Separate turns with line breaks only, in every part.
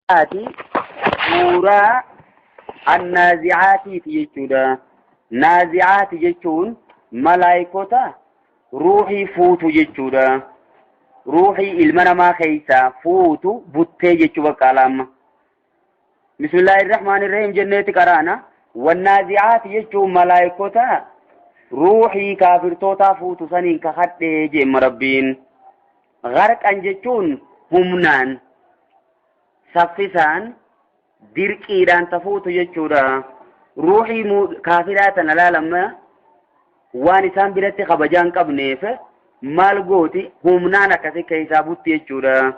Ati suuraa annaazi'aatiiti jechuudha. Naazi'aati jechuun malaayikota ruuhii fuutu jechuudha. Ruuhii ilma namaa keessaa fuutu buttee jechuu bakka alaamma. Bismillahirrahmanirrahiim jenneeti qaraana. Wannaazi'aati jechuun malaayikota ruuhii kaafirtootaa fuutu saniin kakadhee jeemma Rabbiin. Gharqan jechuun humnaan, saffisaan, dirqiidhaan tafuutu jechuudha. Ruuhii kaafiraa tana laalamma waan isaan biratti kabajaa hin qabneef maal gooti humnaan akkasi keessaa butti jechuudha.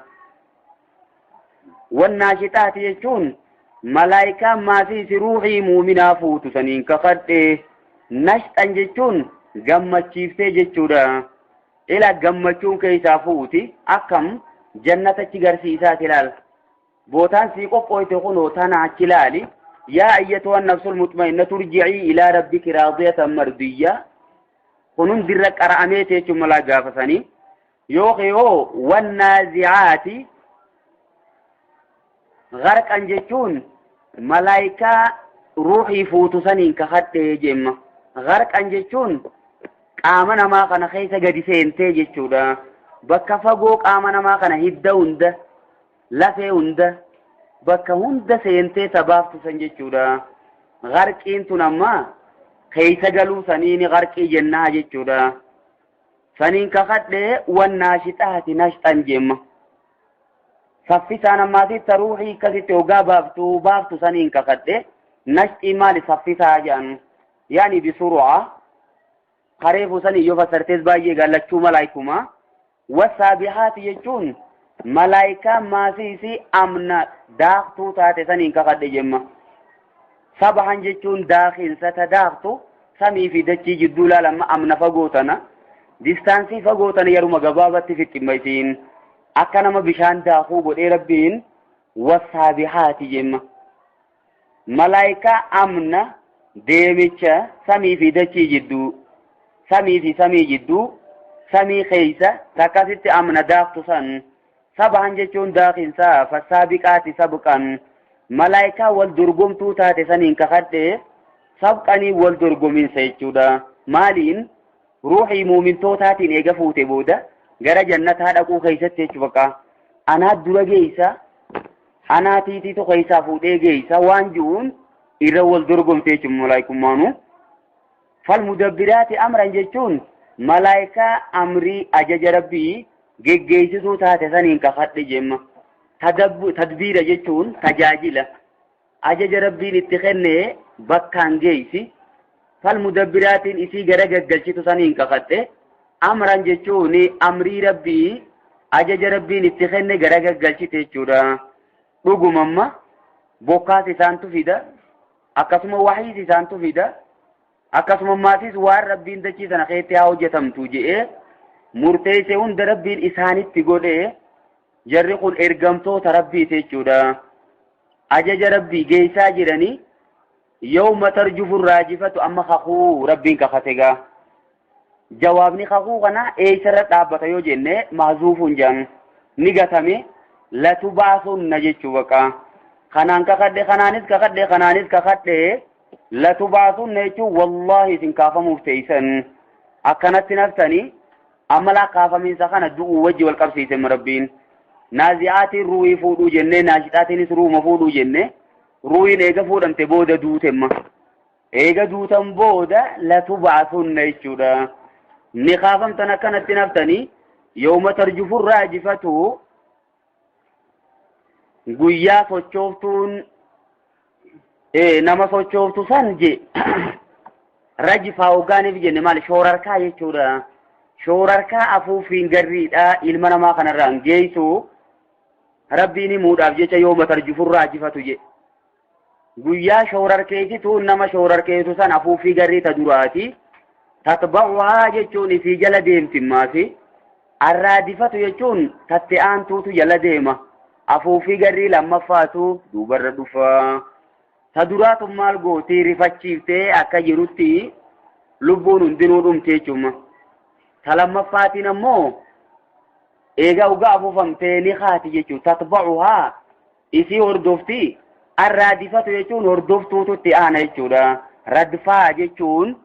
Wannaashixaati jechuun malaayikaan maasiisi ruuhii muuminaa fuutu saniin kakadhe. Nashxan jechuun gammachiiftee jechuudha. Ila gammachuun keessaa fuuti akkam jannatachi garsiisaati ilaal. Bootaan sii qophooyte kunoo tana achi ilaali. Yaa ayyatuha nafsul mutmainna turji'ii ilaa rabbiki raadiyatan mardiyya. Kun hundirra qara'amee jechuun malaa gaafasanii. Yookiin yoo wannaazi'aati gharqan jechuun malaayikaa ruuhii fuutu saniin kakadhee jemma. Gharqan jechuun qaama namaa kana keessa gadi seentee jechuudha. Bakka fagoo qaama namaa kana hidda hunda, lafee hunda, bakka hunda seentee tabaaftu san jechuudha. Gharqiin tun amma keessa galuu saniin gharqii jennaa jechuudha. Saniin kakadhee wannaashixaati nashxan jemma. Saffisaan ammaasitti ruuhii akkasitti hogaa baaftu baaftu saniin kakadhe nashxii maali saffisaa jedhan yaani bisuru'a kareefu sanii yoo fassartees baay'ee gaallachuu malaayikuma. Wasaabihaati jechuun malaayikaa maasiisi amna daaktuu taate saniin kakadhe jemma. Sabahan jechuun daakinsa ta daaktu samii fi dachii jidduu laalamma amna fagoo tana distaansii fagoo tana yeruma gabaabatti fixximma isiin akka nama bishaan daakuu godhee Rabbiin wasaabihaati jemma. Malaayikaa amna deemicha samii fi dachii jidduu samii fi samii jidduu samii keeysa takkasitti amna daaktu san sabahan jechuun daakinsaa fassaabiqaati sabqan malaayikaa wal dorgomtuu taate saniin kakadhe sabqanii wal dorgominsa jechuudha. Maaliin ruuhii muumintootaatiin eega fuute booda gara jannataa dhaquu keessatti jechuu bakka anaa dura geeysa anaa tiitiitu keessaa fuudhee geeysa waan ji'uun irra wal dorgomte jechuun malaayikummaanu. Falmudabbiraati amran jechuun malaayikaa amrii ajaja Rabbii geggeessituu taate saniin kakadhe jemma. Tadbiira jechuun tajaajila ajaja Rabbiin itti kenne bakkaan geessi. Falmudabbiraatiin isii gara gaggalchitu saniin kakadhe. Amran jechuun amrii Rabbii ajaja Rabbiin itti kenne gara gaggalchite jechuudha. Dhugumamma bokkaas isaantu fida, akkasuma wahiis isaantu fida, akkasuma maatis waan Rabbiin dachii sana keessatti haa hojjetamtu jedhee murteesse hunda Rabbiin isaanitti godhee jarri kun ergamtoota Rabbiiti jechuudha. Ajaja Rabbii geessaa jiranii yawma tarjufu raajifatu amma kakuu Rabbiin kakate gaa. Jawaabni kakuu kana eessarra dhaabbata yoo jenne mahzuufuun jedhan ni gatame latubaasunna jechuu baqa. Kanaan kakadhe kanaanis kakadhe kanaanis kakadhe latubaasunna jechuun wallaahi isin kaafamuuf teessan akkanatti naftanii amma laa kaafamiinsa kana du'uu wajji wal qabsiise Rabbiin. Naazi'aatiin ruuhii fuudhuu jennee naashixaatiinis ruuma fuudhuu jenne ruuhiin eega fuudhamte booda duutemma. Eega duutan booda latubaasunna jechuudha. Ni kaafamtan akkanatti naftanii yooma tarjufu raajifatu guyyaa sochooftuun nama sochooftu san je rajifaa hoggaaniif jenne maali shoorarkaa jechuudha. Shoorarkaa afuufiin garriidha ilma namaa kanarraan geessu Rabbiin himuudhaaf jecha yooma tarjufu raajifatu je. Guyyaa shoorarkeessituun nama shoorarkeessu san afuuffii garrii ta duraati. Tatba'uhaa jechuun isii jala deemti maasi. Arraadifatu jechuun tatte aantuutu jala deema. Afuuffii garrii lammaffaatu duubarra dhufa. Ta duraatu maal gooti rifachiiftee akka jirutti lubbuun hundinuu dhumte jechuudha. Ta lammaffaatiin ammoo eegaa ugaa afuufamtee ni haati jechuudha. Tatba'uhaa Isii hordofti. Arraadifatu jechuun hordoftuutu itti aana jechuudha. Radfaa jechuun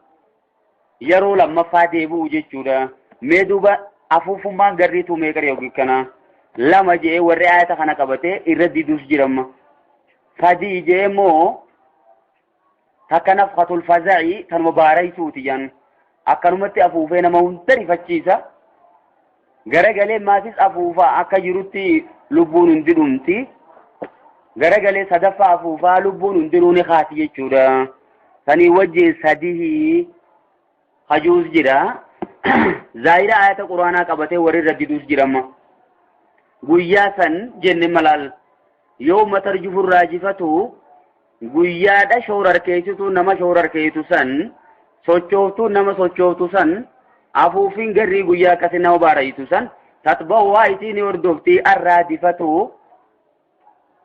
yeroo lammaffaa deebi'u jechuudha. Mee duuba afuufummaan garriitu meeqa yookiin kana lama jee warri ayata kana qabatee irra diduus jiramma. Sadii jee immoo takka nafqatul faza'i tanuma baaraysuuti jan akkanumatti afuufee nama hunda rifachiisa. Garagalee maasis afuufaa akka jirutti lubbuun hundi dhumti. Garagalee sadaffaa afuufaa lubbuun hundinuu ni kaati jechuudha. Sanii wajjin sadii hajuus jira. Zaahira ayata quraanaa qabatee warri irra diduus jiramma. Guyyaa san jenne malaal yoo matarjufu raajifatu guyyaadha shoorarkeessitu nama shoorarkeessitu san sochooftuu nama sochooftu san afuufiin garrii guyyaa akkasii nama baarayitu san tatba'u waa isii ni hordofti arraadifatu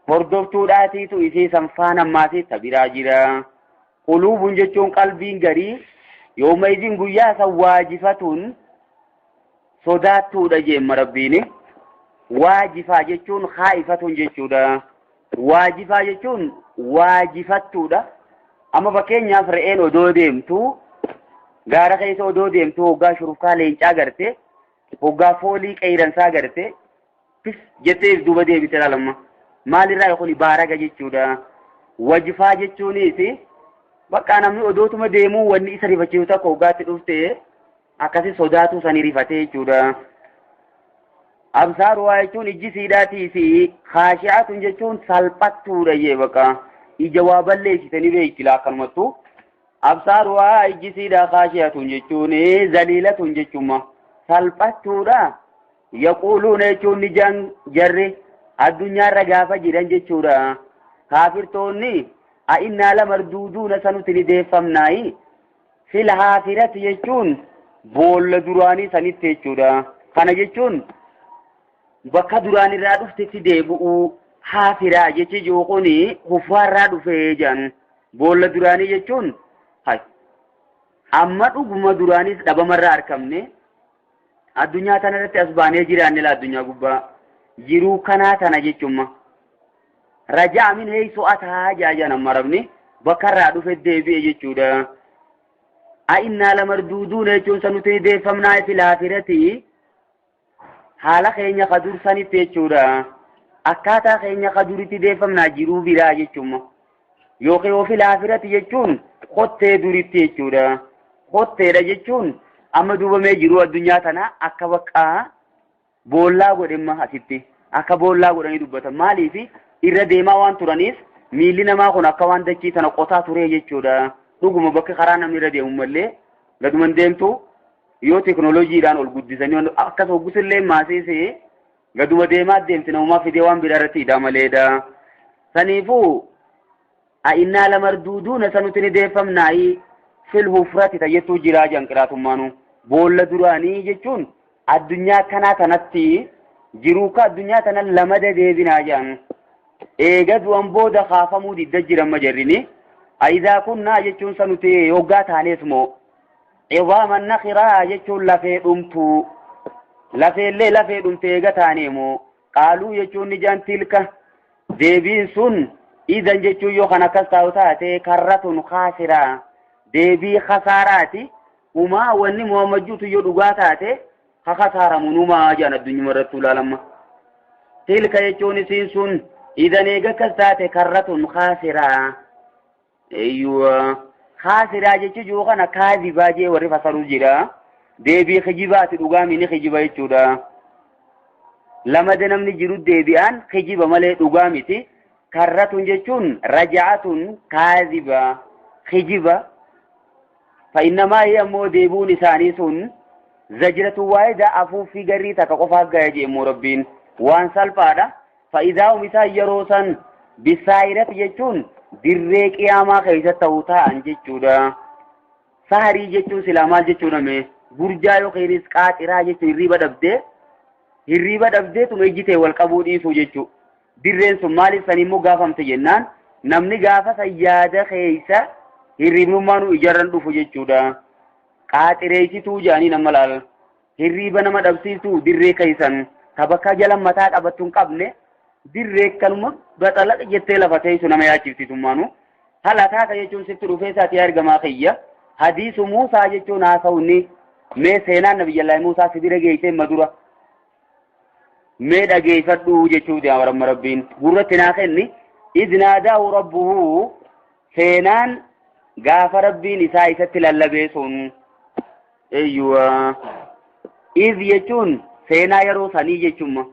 hordoftuudhaatiitu isii san faana maasii tabiraa jira. Quluubun jechuun qalbiin garii yooma isin guyyaa san waajifatuun sodaattuudha jeemma rabbiini. Waajifaa jechuun haa'ifatuun jechuudha. Waajifaa jechuun waajifattuudha. Amma fakkeenyaaf re'een odoo deemtu gaara keessa odoo deemtu hoggaa shurufkaa leencaa garte hoggaa foolii qeeyransaa garte pis jettee duuba deebite laalamma. Maalirraa kun baaraga jechuudha. Wajifaa jechuunis bakka namni odootuma deemuu wanni isa rifachiisu tokko hoggaatti dhufte akkasi sodaatu sani rifatee jechuudha. Absaaruwaa jechuun ijji siidhaatii fi kaashi'aatun jechuun salphattuudha jee bakka ija waa balleessitanii beekti laa akkanumattu. Absaaruwaa ijji siidhaa kaashi'aatun jechuun zaliilatun jechuuma salphattuudha. Yaquuluuna jechuun ni jarri addunyaarra gaafa jiran jechuudha. Kaafirtoonni a'innaa lamarduuduuna sanutti ni deeffamnaayi. Fil haafirati jechuun boolla duraanii sanitti jechuudha. Kana jechuun bakka duraan irraa dhuftetti deebi'uu haafiraa jechi jiru kuni kuffaarraa dhufee jedhan. Boolla duraanii jechuun amma dhuguma duraanis dhabamarraa argamne addunyaa tana irratti as baanee jiraanne la addunyaa gubbaa jiruu kanaa tana jechuuma. Rajaa min heeysoo ataa jaajan amma rabni bakka irraa dhufe deebi'e jechuudha. A'innaa lamarduuduuna jechuun sanuti deeffamnaa fil haafirati haala keenya ka dursanitti jechuudha. Akkaataa keenya ka duritti deeffamnaa jiruu biraa jechuudha. Yookiin yoo fil haafirati jechuun kottee duritti jechuudha. Kotteedha jechuun amma duubamee jiruu addunyaa tana akka bakka boollaa godhemma asitti akka boollaa godhanii dubbatan. Maaliif irra deemaa waan turaniif miilli namaa kun akka waan dachii tana qotaa ture jechuudha. Dhuguma bakka karaa namni irra deemu malee gaduman deemtu yoo teknooloojiidhaan ol guddisanii akkas hoggusillee maasiisee gaduma deemaa deemti namumaa fidee waan biraa irratti hidhaa maleedha. Saniifuu a'innaa lamarduuduuna sanuti ni deeffamnaayi fil hufrati tayyattuu jiraa jedhan qiraatummaanu. Boolla duraanii jechuun addunyaa kanaa tanatti jiruu ka addunyaa tana lamada deebinaa jedhan. Eega du'an booda kaafamuu didda jiran majarrini. Ayidaa kunnaa jechuun sanuti hoggaa taanees moo Idaaman nakiraa jechuun lafee dhumtuu lafeellee lafee dhumte eega taanee moo qaaluu jechuun ni jaan tilka deebiin sun idan jechuun yoo kan akkas taa'u taate karratun kaasiraa deebii kasaaraati. Umaa wanni Muhammad juutu yoo dhugaa taate kakasaaramu numaa jedhan addunyuma irratti ilaalamma. Tilka jechuun isiin sun idan eega akkas taate karratun kaasiraa. Eeyyuu kaasiraa jechuun yoo kana kaazibaa jee warri fasaru jira. Deebii kijibaati dhugaa mini kijiba jechuudha. Lamada namni jiru deebi'aan kijiba malee dhugaa miti. Karratun jechuun raja'atun kaaziba kijiba. Fa'innamaa ammoo deebi'uun isaanii sun zajratu waayida afuuffii garrii takka qofaaf gaya jee immoo rabbiin waan salphaadha. Fa'idaa isaan yeroo san bisaayirati jechuun dirree qiyaamaa keessa ta'uu ta'an jechuudha. Saharii jechuun silaa maal jechuudha mee gurjaa yookiinis qaaxiraa jechuun hirriiba dhabdee tuma ijji ta'e wal qabuu dhiisuu jechuudha. Dirreen sun maaliif san immoo gaafamte jennaan namni gaafa san yaada keessa hirribnummaanuu ijarran dhufu jechuudha. Qaaxireessituu jedhanii nama laala. Hirriiba nama dhabsiiftuu dirree keessan ta bakka jala mataa qabattu hin qabne Dirree kanuma baxalaqa jettee lafa teessu nama yaachifti tummaanu. Hal ataaka jechuun sitti dhufee isaati yaa ergamaa kiyya. Hadiisu Muusaa jechuun haasawni mee seenaan nabiyyallaahi Muusaa si bira geessee madura. Mee dhageeffadhu jechuu deema rabbiin gurratti naa kenni. Idh naadaahu rabbuhu seenaan gaafa rabbiin isaa isatti lallabee sun. Eeyyuwa. Idh jechuun seenaa yeroo sanii jechuuma.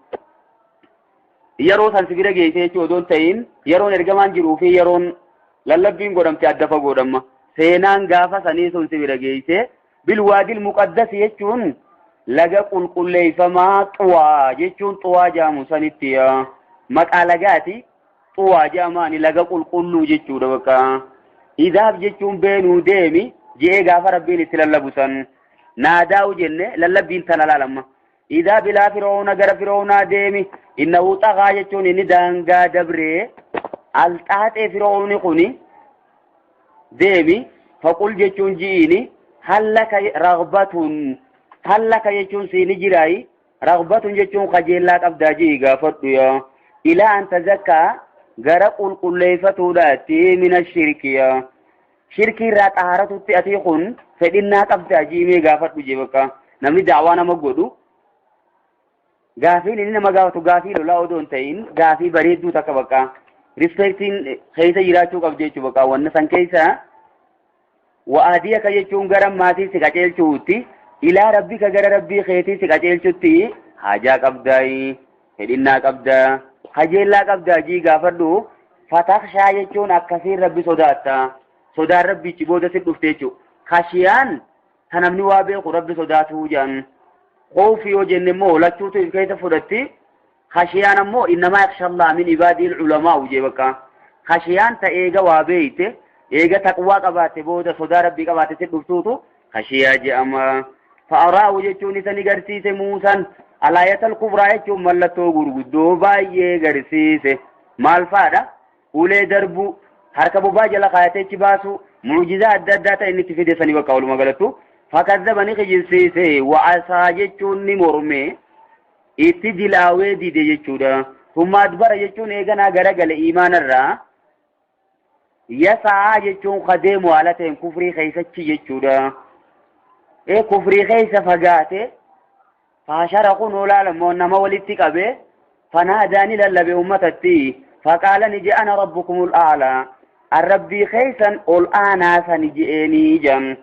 Yeroo san si bira geessee jechuu odoo hin ta'in yeroon ergamaan jiruu fi yeroon lallabbiin godhamte adda fagoodhamma. Seenaan gaafa sanii sun si bira geessee bilwaadil muqaddas jechuun laga qulqulleeffamaa xuwaa jechuun xuwaa jaamu sanitti maqaa lagaati xuwaa jaamaani laga qulqulluu jechuudha bakka. Idaaf jechuun beenuu deemi je'ee gaafa rabbiin itti lallabu san naadaa'u jenne lallabbiin tana laalamma. Idaa bilaa firoona gara firoonaa deemi innahu xagaa jechuun inni daangaa dabree alxaaxee firoonni kuni deemi faqul jechuun ji'iini hallaka ragbatun hallaka jechuun siini jiraayi ragbatun jechuun kajeellaa qabdaa ji'i gaafadhu yaa ilaa an tazakkaa gara qulqulleeffatuudhaatti mina shirkiya shirkii irraa xaharatutti atii kun fedhinnaa qabdaa ji'i mee gaafadhu jee bakka namni daawaa nama godhu gaafiin inni nama gaafatu gaafii lolaa odoo hin ta'in gaafii bareedduu takka bakka rispeektiin keessa jiraachuu qabdi jechuu bakka wanna san keessa wa'aadii akka jechuun gara maatii si qaceelchuutti ilaa rabbika gara rabbii keetii si qaceelchutti haajaa qabdaayi fedhinnaa qabdaa kajeellaa qabdaa jii gaafadhu fatakshaa jechuun akkasiin rabbi sodaatta sodaan rabbichi booda si dhufte jechuu kashiyaan ta namni waa beeku rabbi sodaatuu jedhan khawfi yoo jenne immoo lachuutu if keessa fudhatti khashiyaan ammoo innamaa yakhshallaa min ibaadiil ulamaa'u jee bakka khashiyaan ta eega waa beeyte eega taqwaa qabaatte booda sodaa rabbii qabaatte si dhuftuutu khashiyaa je'ama fa'araahu jechuun isa ni garsiise Muusaan alaayatal kubraa jechuun mallattoo gurguddoo baay'ee garsiise maal faadha ulee darbuu harka bobaa jala kaayatee achi baasuu mu'jizaa adda addaa ta'e inni itti fide sanii bakka walumaa galattu fakazzaba ni kijibsiise wa'asaa jechuun ni morme itti dilaawee dide jechuudha humma adbara jechuun eeganaa garagale iimaanarraa yasaa jechuun kadeemu haala ta'een kufrii keessachi jechuudha ee kufrii keessa fagaate faashara kun olaalamoo nama walitti qabe fanaadaa ni lallabe ummatatti faqaala ni je'e ana rabbukumul a'laa an rabbii keessan ol aanaa sani je'eenii jedhan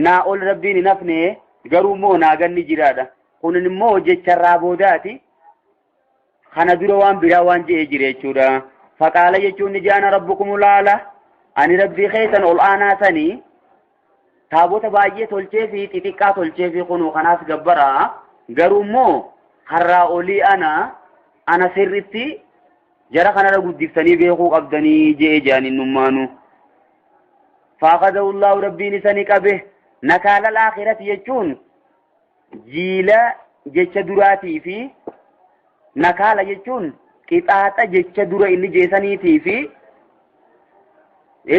naa ol rabbiin hin hafne garuu immoo naa ganni jiraadha kunin immoo jecharraa boodaati kana dura waan biraa waan je'ee jira jechuudha faqaala jechuun ni je'e ana rabbukumul a'laa ani rabbii keessan ol aanaa sanii taabota baay'ee tolchee fi xixiqqaa tolchee fi kunuu kanaas gabbaraa garuu immoo harraa olii ana ana sirritti jara kanarra guddiftanii beekuu qabdanii je'e je'an innummaanu. Faaqadahu Allahu rabbiin isa ni qabe nakaala aakhirati jechuun jiila jecha duraatii fi nakaala jechuun qixaaxa jecha dura inni jeesaniitii fi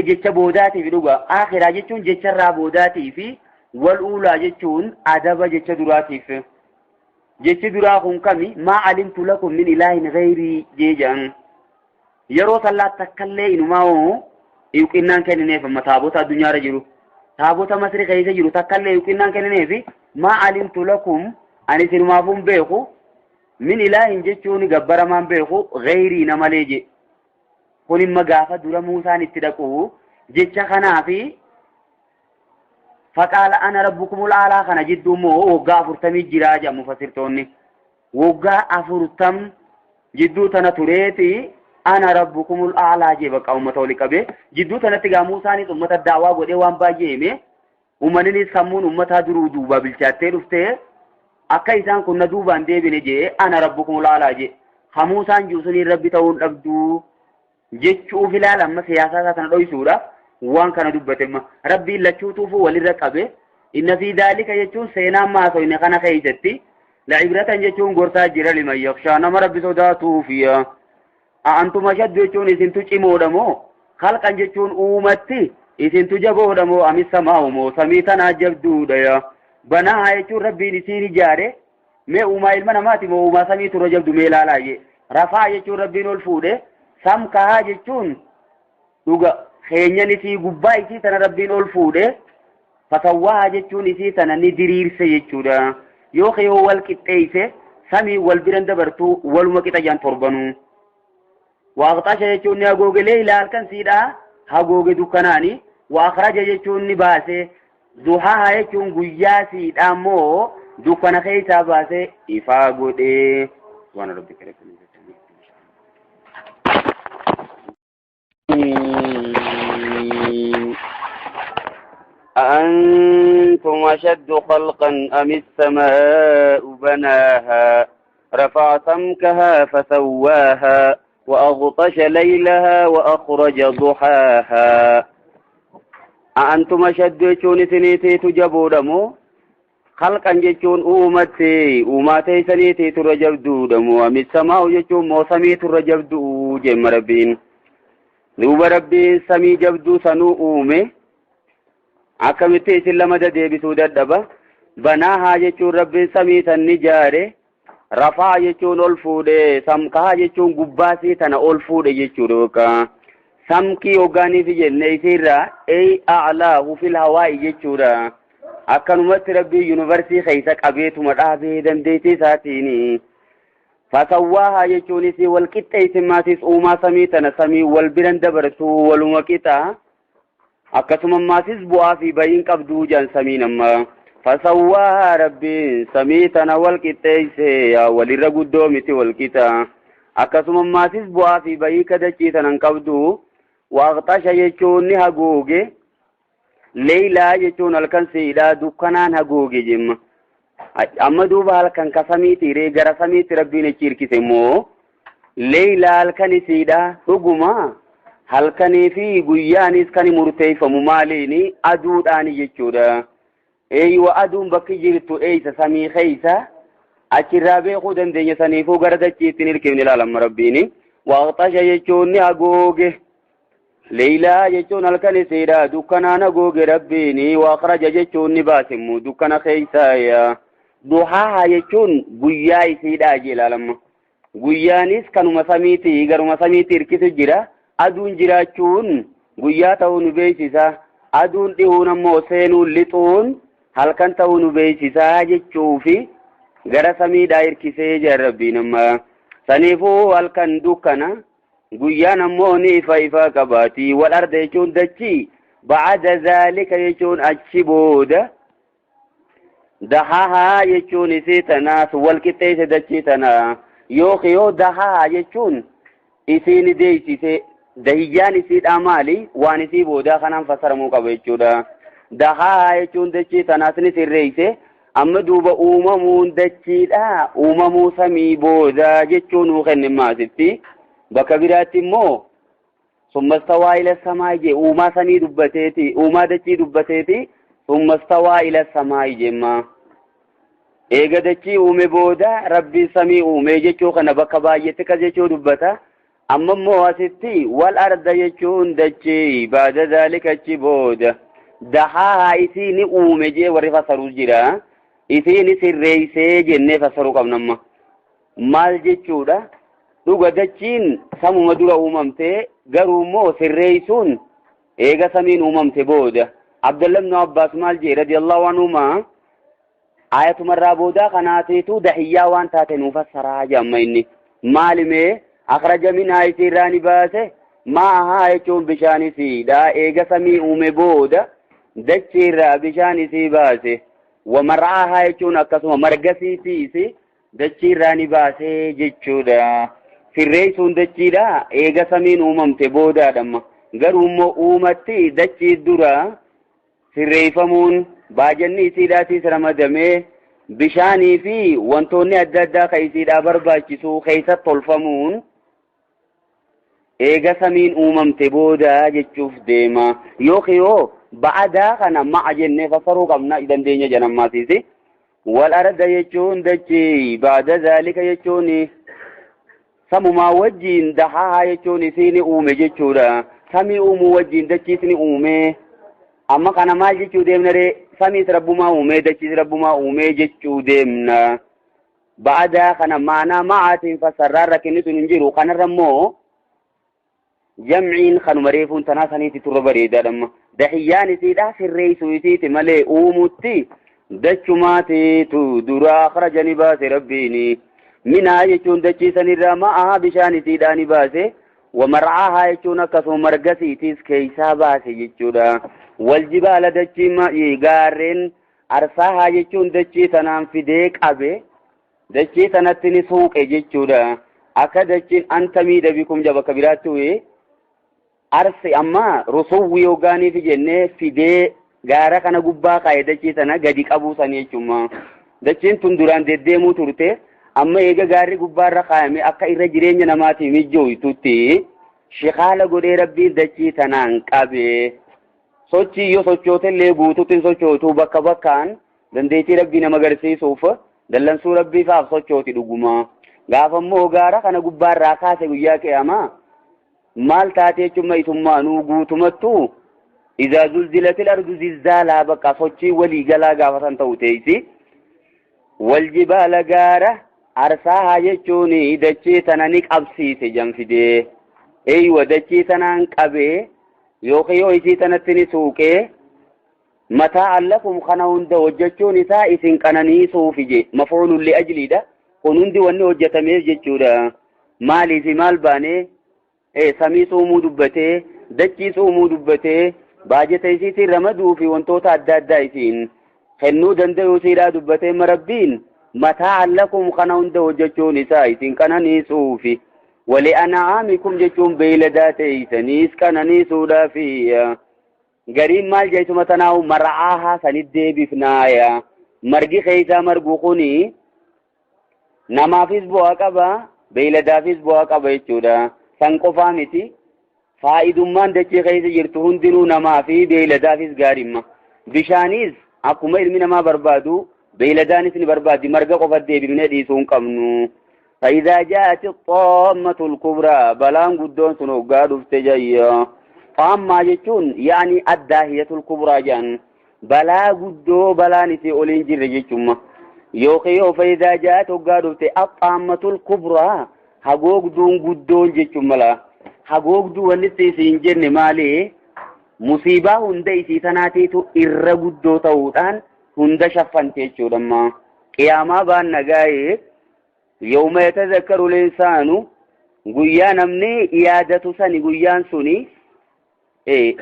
jecha boodaatii fi dhuga akhiraa jechuun jecharraa boodaatii fi wal uulaa jechuun adaba jecha duraatiif jechi duraa kun kami maa alimtu lakum min ilaahin ghayrii jee jedhan yeroo sallaa takkallee inumaa hoo yuqinnaan kennineef amma taabota addunyaarra jiru taabota masri keessa jiru takkallee yuqinnaan kennineef maa alimtu lakum ani isinumaafuu beeku min ilaahin jechuun gabbaramaan beeku ghayrii na malee je kun imma gaafa dura Muusaan itti dhaqu jecha kanaa fi faqaala ana rabbukumul aalaa kana jidduu immoo waggaa 40 jiraa jedha mufassirtoonni waggaa 40 jidduu tana tureeti ana rabbukumul aalaa jee bakka uummata wali qabee jidduu tanatti gaa Muusaanis uummata daawaa godhee waan baay'ee hime uummanninis sammuun uummataa duruu duubaa bilchaattee dhuftee akka isaan kun na duubaan deebine jee ana rabbukumul aalaa jee ha Muusaan jiru suniin rabbi ta'uun dhabduu jechuuf ilaala amma siyaasaa isaa tana dhoysuudhaaf waan kana dubbate amma rabbiin lachuutuufuu walirra qabe inna fi daalika jechuun seenaa amma haasofne kana keessatti la'ibratan jechuun gorsaa jira liman yakshaa nama rabbi sodaatuufi a'antum ashaddu jechuun isintu cimoodha moo khalqan jechuun uumatti isintu jaboodha moo amis samaa'u moo samii tanaa jabduudha yaa banaa jechuun rabbiin isiin ijaare mee uumaa ilma namaati moo uumaa samii turre jabdu mee ilaalaa jee Rafaa jechuun Rabbiin ol fuudhe. Samkahaa jechuun dhuga keenyan isii gubbaa isii tana Rabbiin ol fuudhe. Fasawwaahaa jechuun isii tana ni diriirse jechuudha. Yoo kiyoo wal qixxeeyse samii wal biran dabartuu waluma qixa jaan torbanuu. Waaqxasha jechuun ni hagooge leeyla halkan siidhaa hagooge dukkanaani. Waaqraja jechuun ni baase. Duhaha jechuun guyyaa siidhaa immoo dukkana keessaa baase ifaa godhe. Waan rabbi kadhatu. أأنتم أشد خلقا أم السماء بناها رفع سمكها فسواها وأغطش ليلها وأخرج ضحاها أأنتم أشد jechuun isiniitiitu jabuudha moo khalqan jechuun uumatti uumaa teessaniitiitu irra jabduudha moo amis samaa'u jechuun moo samiitu irra jabduu jemma Rabbiin. Duuba Rabbiin samii jabduu sanuu uume akkamitti isin lama deebisuu dadhaba. Banaahaa jechuun Rabbiin samii san ni jaare. Rafaa jechuun ol fuudhe, samkaa jechuun gubbaasii tana ol fuudhe jechuudha yookaan samkii hoggaaniif jenne isiirraa ey a'laahu fil hawaa'i jechuudha. Akkanumatti Rabbiin yuunivarsii keessa qabeetuma dhaabee dandeettii isaatiin. Fasawwaahaa jechuun isii wal qixxeessi maatis uumaa samii tana samii wal biran dabarsu waluma qixa. Akkasuma maasis bu'aa fi bayiin qabduu jaan samiin amma. Fasawwaahaa Rabbiin samii tana wal qixxeesse yaa walirra guddoo miti wal qixa. Akkasuma maasis bu'aa fi bayii kadachii tanan qabdu. Waaqxasha jechuun ni haguuge. Leeylaa jechuun halkan siidhaa dukkanaan haguuge jemma. Amma duuba halkan ka samiiti ree gara samiitti Rabbiin achi hirkise immoo leeylaa halkan isiidha dhuguma halkanii fi guyyaanis kan murteeffamu maaliini aduudhaani jechuudha. Eeywa aduun bakki jirtu eeysa samii keeysa achirraa beekuu dandeenya saniifuu gara dachiitti hin hirkifne ilaalamma Rabbiini. Waaqxasha jechuun ni haguuge. Leeylaa jechuun halkan isiidha dukkanaan haguuge Rabbiini. Waaqraja jechuun ni baasimu dukkana keeysa. Duhaaha jechuun guyyaa isiidha jee ilaalamma. Guyyaanis kanuma samiiti garuma samiitti hirkisu jira. Aduun jiraachuun guyyaa ta'uu nu beeksisa. Aduun dhihuun ammoo seenuun lixuun halkan ta'uu nu beeksisa jechuufi gara samiidhaa hirkisee jira Rabbiin amma. Saniifuu halkan dukkana guyyaan ammoo ni ifa ifa qabaati. Wal arda jechuun dachii ba'ada zaalika jechuun achi booda dahahaa jechuun isii tanaas wal qixxeesse dachii tana yookiin yoo dahahaa jechuun isiin deessise dahiyyaan isiidhaa maali waan isii boodaa kanaan fassaramuu qaba jechuudha. Dahahaa jechuun dachii tanaas ni sirreesse amma duuba uumamuun dachiidhaa uumamuu samii boodaa jechuun nuu kenne maasitti bakka biraatti immoo summa stawaa ila samaa'i jee uumaa samii dubbateeti uumaa dachii dubbateeti summa stawaa ila samaa'i jemma. Eega dachii uume booda Rabbiin samii uume jechuu kana bakka baay'eetti akkas jechuu dubbata. Amma immoo asitti wal arda jechuun dachii baada zaalika achi booda dahaa isii ni uume jee warri fassaruu jira. Isii ni sirreessee jennee fassaruu qabna amma. Maal jechuudha? Dhuga dachiin samuma dura uumamte garuu immoo sirreessuun eega samiin uumamte booda. Abdullah ibn Abbaas maal jee radiyallahu anhuma ayatumarraa boodaa kanaatiitu dahiyyaa waan taate nuu fassaraa jee amma inni. Maalimee akhraja minhaa isiirraa ni baase maahaa jechuun bishaan isiidha eega samii uume booda dachiirraa bishaan isii baase. Wamar'aahaa jechuun akkasuma margasiitiisi dachiirraa ni baasee jechuudha. Sirreessuun dachiidha eega samiin uumamte boodaadha amma. Garuu immoo uumatti dachii dura sirreeffamuun baajanni isiidhaatiis ramadamee bishaanii fi wantoonni adda addaa kan isiidhaa barbaachisu keessa tolfamuun eega samiin uumamte booda jechuuf deema. Yookiin yoo ba'adaa kana ma'a jennee fassaruu qabna dandeenya jedhan. Wal arda jechuun dachii ba'da zaalika jechuun samumaa wajjiin dahaa jechuun isiin uume jechuudha. Samii uumuu wajjiin dachiis ni uume. Amma kana maal jechuu deemna ree? Samiis rabbumaa uume dachiis rabbumaa uume jechuu deemna. Ba'adaa kana maanaa ma'aatiin fassarraan rakkinni sun hin jiru. Kanarra immoo jamciin kanuma reefuun tanaa saniitti turra bareedaadhamma. Dahiyyaan isiidhaa sirreessuu isiiti malee uumutti dachumaatiitu dura akhraja ni baase rabbiini. Minaa jechuun dachii sanirraa ma'aa bishaan isiidhaa ni baase. Wamar'aahaa jechuun akkasuma marga isiitiis keeysaa baase jechuudha. Waljibaala dachii gaarreen arsaahaa jechuun dachii tanaan fidee qabe dachii tanatti ni suuqe jechuudha. Akka dachiin anta miidha bikum jaba bakka biraatti wee arsi amma rusuwwi yoogaaniif jennee fidee gaara kana gubbaa kaa'e dachii tana gadi qabuu sanii jechuudha. Dachiin tun duraan deddeemuu turte amma eega gaarri gubbaarra kaayame akka irra jireenya namaatii mijjooytutti shikaala godhee rabbiin dachii tanaan qabe. Sochii yoo sochootellee guututti hin sochootu bakka bakkaan dandeettii rabbii nama agarsiisuuf dallansuu rabbii faaf sochooti dhuguma. Gaafa immoo gaara kana gubbaarraa kaase guyyaa qiyaamaa maal taatee jechuun isummaanuu guutumattuu izaa zulzilatil ardu zilzaalaa bakka sochii walii galaa gaafa san ta'u teessi. Waljibaala gaara arsaahaa jechuun dachii tana ni qabsiise janfidee. Eeywa dachii tanaan qabee yookiin yoo isii tanatti ni suuqee mataa lakum kana hunda hojjechuun isaa isin qananiisuufi je maf'uulun li ajliidha. Kun hundi wanni hojjetameef jechuudha. Maaliif maal baanee samii suumuu dubbatee dachii suumuu dubbatee baajata isiitiin ramaduu fi wantoota adda addaa isiin kennuu danda'uu isiidhaa dubbatee marabbiin mataa lakum kana hunda hojjechuun isaa isin qananiisuufi. Wali'an'aamikum jechuun beeyladaa teeysaniis qananiisuudhaafi. Gariin maal jechuuma tanaa'u mar'aahaa sanit deebifnaaya. Margi keeysaa margu kuni namaafis bu'aa qaba beeyladaafis bu'aa qaba jechuudha. San qofaa miti. Faayidummaan dachee keessa jirtu hundinuu namaa fi beeyladaafis gaarimma. Bishaanis akkuma ilmi namaa barbaadu beeyladaanis ni barbaaddi marga qofa deebifnee dhiisuu hin qabnu. فإذا جاءت الطامة الكبرى بلان قدون سنوغا دفت جاية طامة جتون يعني الداهية الكبرى جان بلا قدو بلا نسي أولين جر جتون يوخيو فإذا جاءت وقا دفت الطامة الكبرى حقوق دون قدون جتون ملا حقوق دون نسي سينجر مالي مصيبة هندي سيتناتيتو إر قدو تاوتان هند شفن تيجو لما قياما بان نقاي يوم يتذكر الإنسان guyyaa namni yaadatu sani guyyaan suni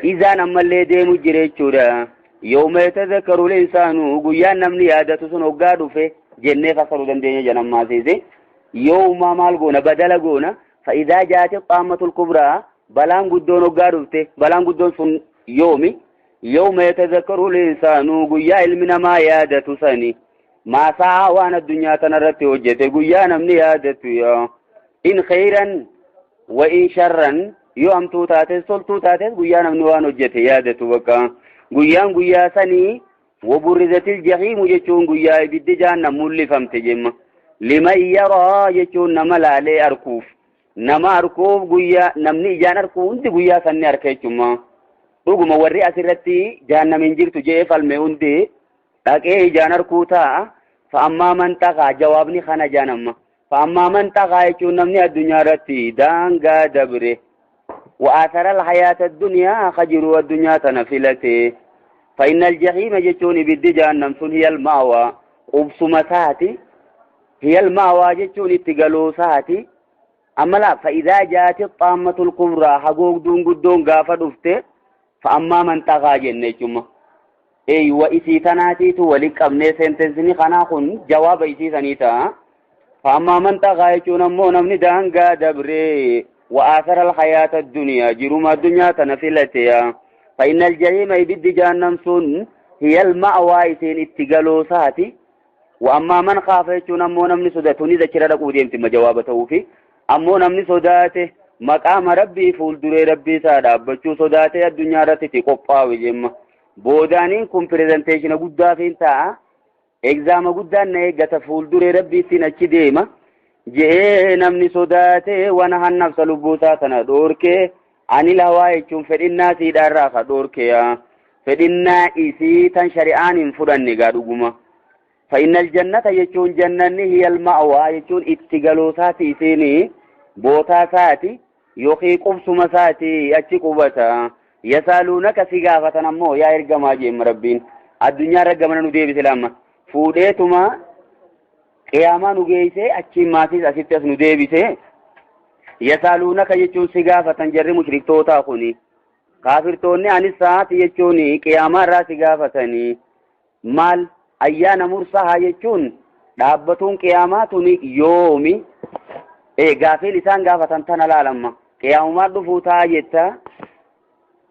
izaan ammallee deemu jira jechuudha. Yawma yatadhakkaru al-insaanu guyyaan namni yaadatu sun hoggaa dhufe jennee fassaruu dandeenya jedhan maasiise. Yawma maal goona badala goona fa'idaa jaati qaamatul kubraa balaan guddoon hoggaa dhufte balaan guddoon sun yoomi yawma yatadhakkaru al-insaanu guyyaa ilmi namaa yaadatu sani maasaa waan addunyaa tanarratti hojjete guyyaa namni yaadatu yaa. In khayran wa in sharran yoo hamtuu taates toltuu taates guyyaa namni waan hojjete yaadatu bakka guyyaan guyyaa sanii waburrizatil jahiimu jechuun guyyaa ibiddi jahannam mul'ifamte jemma liman yaraa jechuun nama laalee arkuuf nama arkuuf guyyaa namni ijaan arkuu hundi guyyaa sanni arka jechuma dhuguma warri asirratti jahannam hin jirtu jee falme hundi dhaqee ijaan arkuu ta'a fa ammaa man xaqaa jawaabni kana jaanamma. فأما من طغى يكون نمني الدنيا رتي دانغا دبره وآثر الحياة الدنيا خجروا الدنيا تنفلته فإن الجحيم يجون بالدجان جهنم هي المأوى قبسمساتي هي المأوى يجون اتقلوساتي أما لا فإذا جاءت الطامة الكبرى حقوق دون قدون غافة دفته فأما من طغى جنة أيوة إسي تناتي تولك أمني سنتنسني خناخن جواب إسي سنيتا فأما من طغى يكون أمو نمني دانغا دبري وآثر الحياة الدنيا جرم الدنيا تنفلتها فإن الجحيم يبد جهنم سن هي المأوى إسين اتقلوساتي وأما من خاف يكون أمو نمني صداتوني ذكر لك وديمت ما جوابته في أمو نمني صداته مقام ربي فول دري ربي سادا بچو صداته الدنيا رتتي قطاوي جمع بودانين كم برزنتيشن قد فين تا Egzaama guddaan na eeggata fuulduree rabbiittiin achi deema je'ee namni sodaatee waan hannafsa lubbuusaa sana dhoorkee ani lawaa jechuun fedhinnaa siidhaarraa ka dhoorkee fedhinnaa isii tan shari'aan hin fudhanne gaa dhuguma. Fa'innal jannata jechuun jannanni hiyal ma'waa jechuun itti galoosaati isiini bootaa isaati yookiin qubsuma isaati achi qubata. Yasaaluunaka si gaafatan ammoo yaa ergamaa jeemma Rabbiin. Addunyaa irra gamana nu deebise lamma. Fuudheetuma qiyaamaa nu geeyse achiin maasiis asitti as nu deebise. Yasaaluunaka jechuun si gaafatan jarri mushriktootaa kuni. Kaafirtoonni anis sa'aati jechuun qiyaamaa irraa si gaafatanii. Maal ayyaana mursahaa jechuun dhaabbatuun qiyaamaa tuni yoomi? Gaafiin isaan gaafatan tana laalamma. Qiyaamumaa dhufuu ta'a jetta.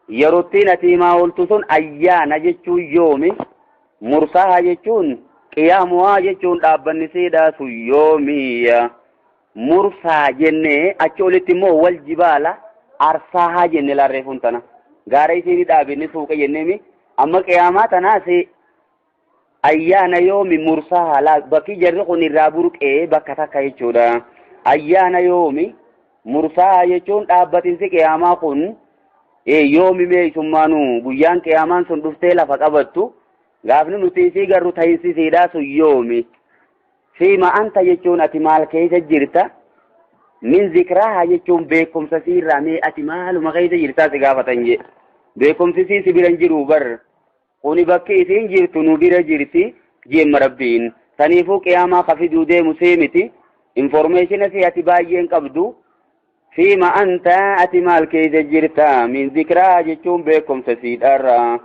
Yerottiin ati himaa ooltu sun ayyaana jechuun yoomi? Mursahaa jechuun qiyaamuwaa jechuun dhaabbanni siidhaa sun yoomiya. Mursaa jennee achi olitti immoo wal jibaala arsaahaa jenne laarreefuun tana. Gaara isiin dhaabinni suuqe jenneemi. Amma qiyaamaa tanaas ayyaana yoomi mursaa laa bakki jarri kun irraa burqee bakka takka jechuudha. Ayyaana yoomi mursaa jechuun dhaabbatinsi qiyaamaa kun yoomi meesummaanuu guyyaan qiyaamaan sun dhuftee lafa qabattu gaafni nuti isii garru ta'insisiidhaa sun yoomi. Fiima anta jechuun ati maal keessa jirta? Min zikraahaa jechuun beekumsa siirraa mee ati maaluma keessa jirtaa si gaafatan jee. Beekumsi sii si bira hin jiru bar. Kuni bakki isiin jirtu nu bira jirti jeemma Rabbiin. Saniifuu qiyaamaa ka fiduu deemu sii miti. Informeeshina si ati baay'een qabdu. Fiima anta ati maal keessa jirta? Min zikraa jechuun beekumsa siidhaarraa.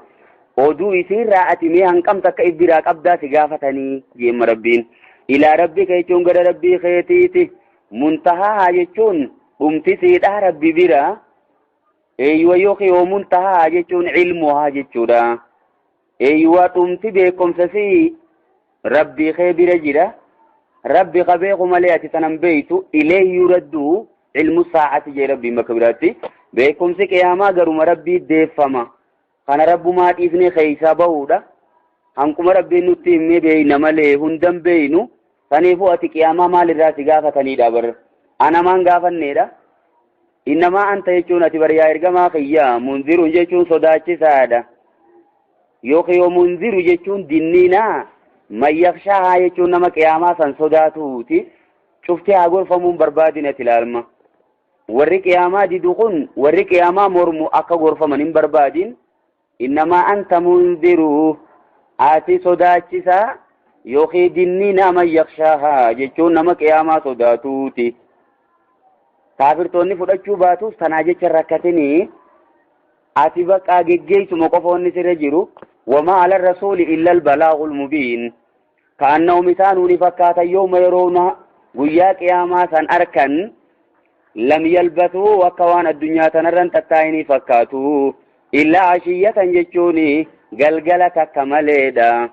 Oduu isiirraa ati mee hanqam takka if biraa qabdaa si gaafatanii jeemma Rabbiin. Ilaa rabbika jechuun gara Rabbii keetiiti. Muntahaa jechuun dhumti siidhaa Rabbi bira. Eeyyuwa yookiin yoo muntahaa jechuun ilmuhaa jechuudha. Eeyyuwa dhumti beekumsa sii Rabbii kee bira jira. Rabbi ka beeku malee ati tanan beeytu ilayhi yuraddu ilmu saa'ati jee Rabbiin bakka biraatti. Beekumsi qiyaamaa garuma Rabbii deeffama. Kana Rabbumaa dhiifnee keeysaa bahuudha. Hanquma Rabbiin nutti himee beeyna malee hundan beeynu. Saniifuu ati qiyaamaa maalirraa si gaafataniidha bar. Anamaan gaafanneedha. Innamaa anta jechuun ati bar yaa ergamaa kiyya munzirun jechuun sodaachisaadha. Yookiin yoo munziru jechuun dinniinaa man yakshahaa jechuun nama qiyaamaa san sodaatuuti. Cufti haa gorfamuun barbaadin ati ilaalma. Warri qiyaamaa didu kun warri qiyaamaa mormu akka gorfaman hin barbaadin. Innamaa anta munziru ati sodaachisaa yookiin dinniinaa man yakshaahaa jechuun nama qiyaamaa sodaatuuti. Kaafirtoonni fudhachuu baatus tanaa jecha rakkatinii ati baqaa geggeessuma qofa wanni sirra jiru wamaa ala rasuuli illa albalaagul mubiin. Kaannahum isaanuu ni fakkaatan yooma yeroo guyyaa qiyaamaa san arkan lam yalbatuu akka waan addunyaa tanarran tattaa'inii fakkaatu illaa ashiyyatan jechuun galgala takka maleedha.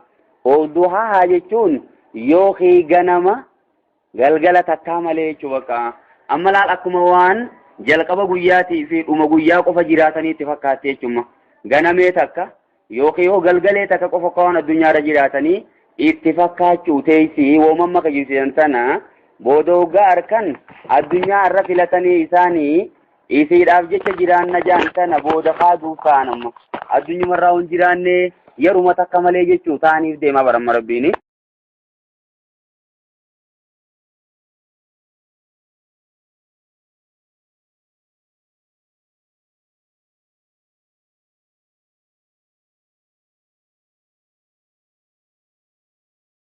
Duhaa jechuun yookiin ganama galgala takkaa malee jechuu bakka. Amma laal akkuma waan jalqaba guyyaatii fi dhuma guyyaa qofa jiraataniitti fakkaatti jechuudha. Ganamee takka yookiin yoo galgalee takka qofa akka waan addunyaarra jiraatanii itti fakkaachuu teessii woomamma kajibsiisan tana booda hoggaa harkan addunyaa irra filatanii isaanii isiidhaaf jecha jiraanna jaan tana booda kaaduuf ka'an amma addunyumarraa hin jiraanne yeruma takka malee jechuu ta'aniif deemaa baramma Rabbiini.